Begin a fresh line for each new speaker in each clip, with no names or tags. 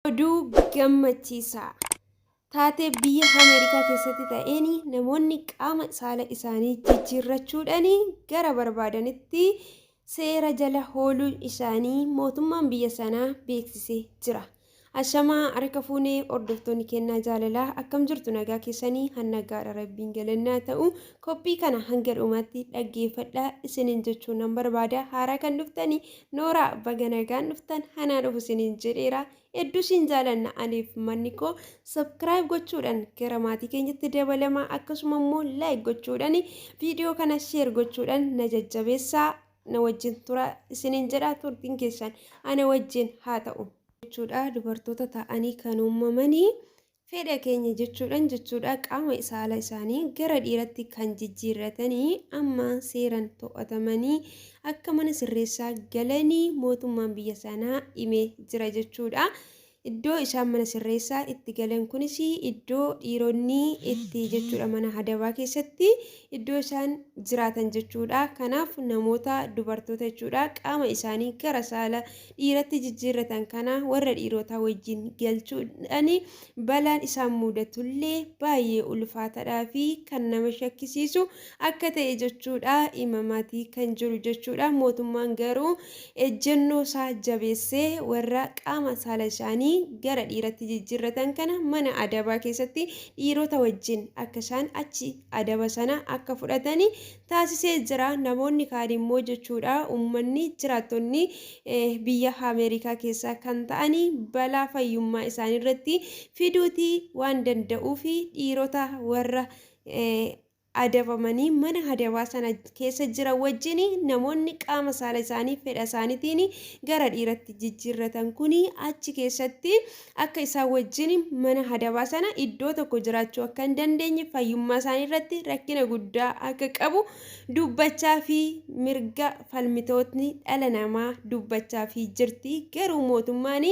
Oduu gammachiisaa! Taatee biyya Ameerikaa keessatti ta'een namoonni qaama saala isaanii jijjiirrachuudhaan gara barbaadanitti seera jala ooluu isaanii mootummaan biyya sanaa beeksisee jira. Ashamaa harka fuunee hordoftoonni kennaa jaalalaa akkam jirtu nagaa keessanii hannagaadha rabbiin galannaa ta'u qophii kana hanga dhumaatti dhaggeeffadhaa isiniin jechuu nan barbaada haaraa kan dhuftanii Nooraa baga nagaan dhuftan hanaa dhufu isiniin jedheera. Hedduu isin jaalanna aniif manni koo subscribe gochuudhaan gara maatii keenyatti dabalamaa akkasuma immoo like gochuudhaan viidiyoo kana share gochuudhaan na jajjabeessaa na wajjin tura isiniin jedha turtiin keessan ana wajjin haa ta'u. Jechuudha dubartoota ta'anii kan uumamanii Fedha keenya jechuudhan jechuudha qaama saala isaanii gara dhiiratti kan jijjiirratanii amma seeran to'atamanii akka mana sirreessaa galanii mootummaan biyya sanaa himee jira jechuudha. Iddoo isaan mana sirreessaa itti galan kunis iddoo dhiironni itti jechuudha mana hadabaa keessatti iddoo isaan jiraatan jechuudha. Kanaaf namoota dubartoota jechuudha qaama isaanii gara saala dhiiratti jijjiirratan kana warra dhiirotaa wajjin galchuudhaan balaan isaan mudatullee baay'ee ulfaatadhaa fi kan nama shakkisiisu akka ta'e jechuudha himamaatii kan jiru jechuudha. Mootummaan garuu ejjennoo isaa jabeessee warra qaama saala isaanii gara dhiiratti jijjiirratan kana mana adabaa keessatti dhiirota wajjin akka isaan achi adaba sana akka fudhatanii taasisee jira. Namoonni kaan immoo jechuudha uummanni jiraattonni biyya Ameerikaa keessaa kan ta'anii balaa fayyummaa isaanii irratti fiduutii waan danda'uuf dhiirota warra adabamanii mana adabaa sana keessa jiran wajjin namoonni qaama saala isaanii fedha isaaniitiin gara dhiiratti jijjiirratan kun achi keessatti akka isaan wajjin mana adabaa sana iddoo tokko jiraachuu akka hin dandeenye fayyummaa isaanii irratti rakkina guddaa akka qabu dubbachaa fi mirga falmitootni dhala namaa dubbachaa fi jirti. Garuu mootummaan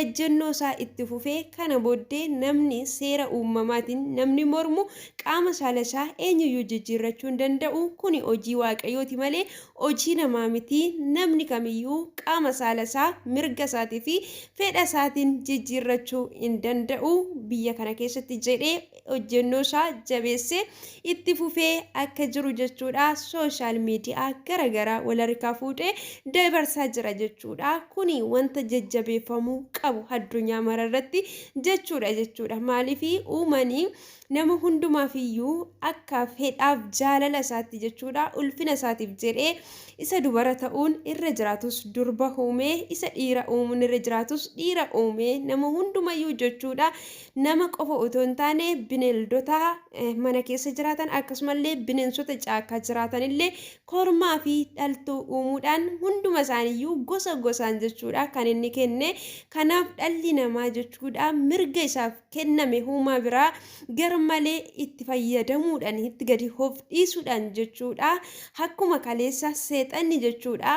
ejjennoo isaa itti fufee kana booddee namni seera uumamaatiin namni mormu qaama saala isaa eenyuyyuu jijjiirrachuu hin danda'u. Kuni hojii Waaqayyooti malee hojii namaa miti. Namni kamiyyuu qaama saala isaa mirga isaatii fi fedha isaatiin jijjiirrachuu hin danda'u biyya kana keessatti jedhee hojjennoo isaa jabeessee itti fufee akka jiru jechuudha. Sooshaal miidiyaa gara garaa wal harkaa fuudhee dabarsaa jira jechuudha. Kuni wanta jajjabeeffamuu qabu addunyaa mara irratti jechuudha. Maaliif uumanii nama hundumaaf iyyuu akka fedhaaf jaalala isaatti jechuudha ulfina isaatiif jedhee isa dubara ta'uun irra jiraatus durba uumee isa dhiira uumuun irra jiraatus dhiira uumee nama hundumayyuu jechuudha nama qofa otoo hin taane bineeldota mana keessa jiraatan akkasumallee bineensota caakkaa jiraatan illee kormaa fi dhaltuu uumuudhaan hunduma isaaniiyyuu gosa gosaan jechuudha kan inni kenne kanaaf dhalli namaa jechuudha mirga isaaf kenname huumaa biraa garmalee itti fayyadamuudhaan itti gadi of dhiisuudhaan jechuudha. Akkuma kaleessa seexanni jechuudha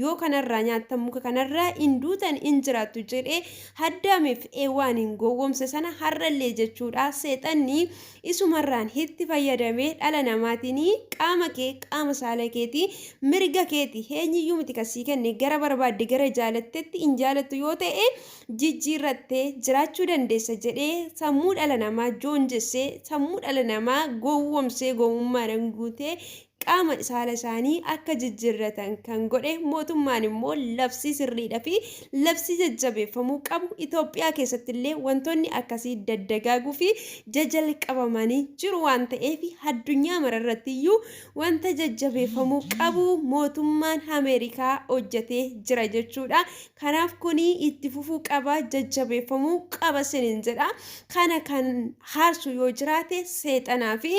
yoo kanarraa nyaattan muka kanarraa hin duutan hin jiraattu jedhee Addaamiif Eewwaaniin gowwoomse sana har'allee jechuudha seexanni isumarraan itti fayyadamee dhala namaatiin qaama kee qaama saala keetii mirga keeti eenyuyyuu miti kan sii kenne gara barbaadde gara jaalattetti hin jaalattu yoo ta'e jijjiirrattee jiraachuu dandeessa jedhee sammuu dhala namaa joonjessee sammuu dhala namaa gowwomsee gowwummaadhaan guutee qaama saala isaanii akka jijjiirratan kan godhe mootummaan immoo labsii sirriidha fi labsii jajjabeeffamuu qabu Itoophiyaa keessatti illee wantoonni akkasii daddagaaguu fi jajalqabamanii jiru waan ta'eef addunyaa mararratti iyyuu wanta jajjabeeffamuu qabu mootummaan Ameerikaa hojjetee jira jechuudha. Kanaaf kuni itti fufuu qaba, jajjabeeffamuu qaba sinin jedha. Kana kan haarsu yoo jiraate seexanaa fi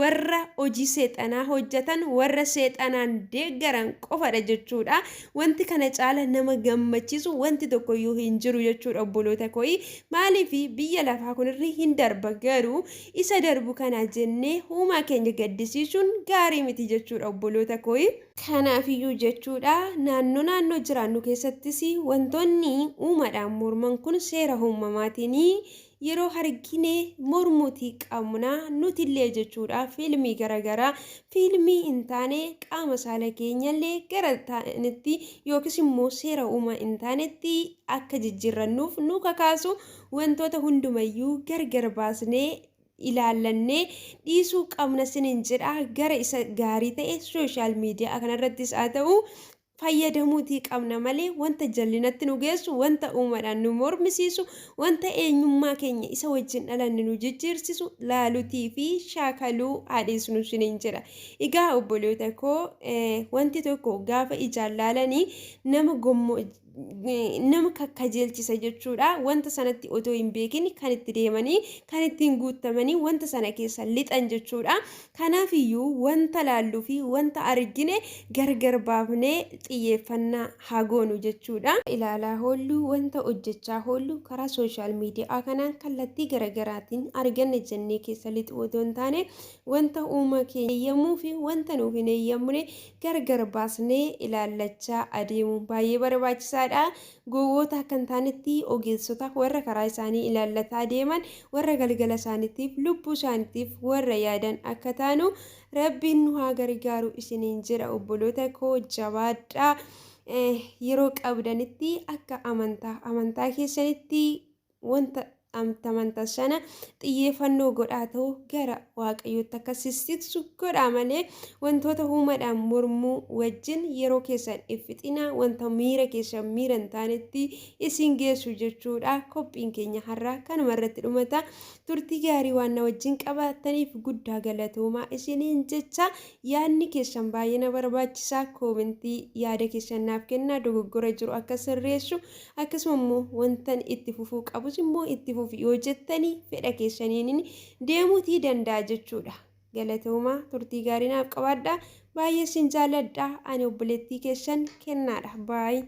warra hojii seexanaa hojjetan, warra seexanaan deeggaran qofadha jechuudha. Wanti kana caala nama gammachiisu wanti tokkoyyuu hin jiru jechuudha obboloota kooyi. Maaliif biyya lafaa kunirri hin darba garuu isa darbu kana jennee uumaa keenya gaddisiisuun gaarii miti jechuudha obboloota kooyi. Kanaafiyyuu jechuudha naannoo naannoo jiraannu keessattis wantoonni uumaadhaan morman kun seera uumamaatiin yeroo argine mormuutii qabna nutillee jechuudha. Fiilmii garaagaraa, fiilmii hin taane, qaama saala keenyallee gara taanetti yookiis immoo seera uumaa hin taanetti akka jijjiirrannuuf nu kakaasu wantoota hundumayyuu gargar baasnee ilaallannee dhiisuu qabna sinin jedha. Gara isa gaarii ta'e social media kanarrattis haa ta'u fayyadamuutii qabna malee, wanta jallinatti nu geessu, wanta uumadhaan nu mormisiisu, wanta eenyummaa keenya isa wajjin dhalanne nu jijjiirsisu laalutii fi shaakaluu haa dhiisnu sinin jedha. Egaa obboloota koo, wanti tokko gaafa ijaan laalanii nama gommo nama kakkajeelchisa jechuudha. Wanta sanatti otoo hin beekin kan itti deemanii, kan ittiin guuttamanii wanta sana keessa lixan jechuudha. Kanaaf iyyuu wanta laalluu fi wanta argine gargar baafnee xiyyeeffannaa haa goonu jechuudha. Ilaalaa hoollu, wanta hojjechaa hoollu karaa social media kanaan kallattii garagaraatiin arganne jennee keessa lixuu otoo hin taane, wanta uuma keenya eeyyamuu fi wanta nuuf hin eeyyamne gargar baasnee ilaallachaa adeemuun baay'ee barbaachisaadha. Gowwoota akka hin taanetti ogeessota, warra karaa isaanii ilaallataa deeman, warra galgala isaaniitiif, lubbuu isaaniitiif warra yaadan akka taanu Rabbiin nu haa gargaaru isiniin jedha. Obboloota koo, jabaadhaa. Yeroo qabdanitti akka amantaa keessanitti wanta amantaa sana xiyyeeffannoo godhaa ta'u gara Waaqayyootti akka sissiksu godhaa malee, wantoota uumadhaan mormuu wajjin yeroo keessan hin fixinaa, wanta miira keessan miira hin taanetti isin geessu jechuudha. Qophiin keenya har'aa kanuma irratti dhumata. Turtii gaarii waan na wajjin qabaattaniif guddaa galatoomaa isiniin jecha. Yaadni keessan baay'ee na barbaachisaa. Koomentii yaada keessan naaf kennaa, dogoggora jiru akka sirreessu, akkasuma immoo wantan itti fufuu qabus immoo itti fufi yoo jettanii fedha keessaniin deemuutii danda'a jechuudha. Galatoomaa, turtii gaarii naaf qabaadhaa. Baay'ee sin jaaladha. Ani obboleettii keessan Kennaadha. Baay.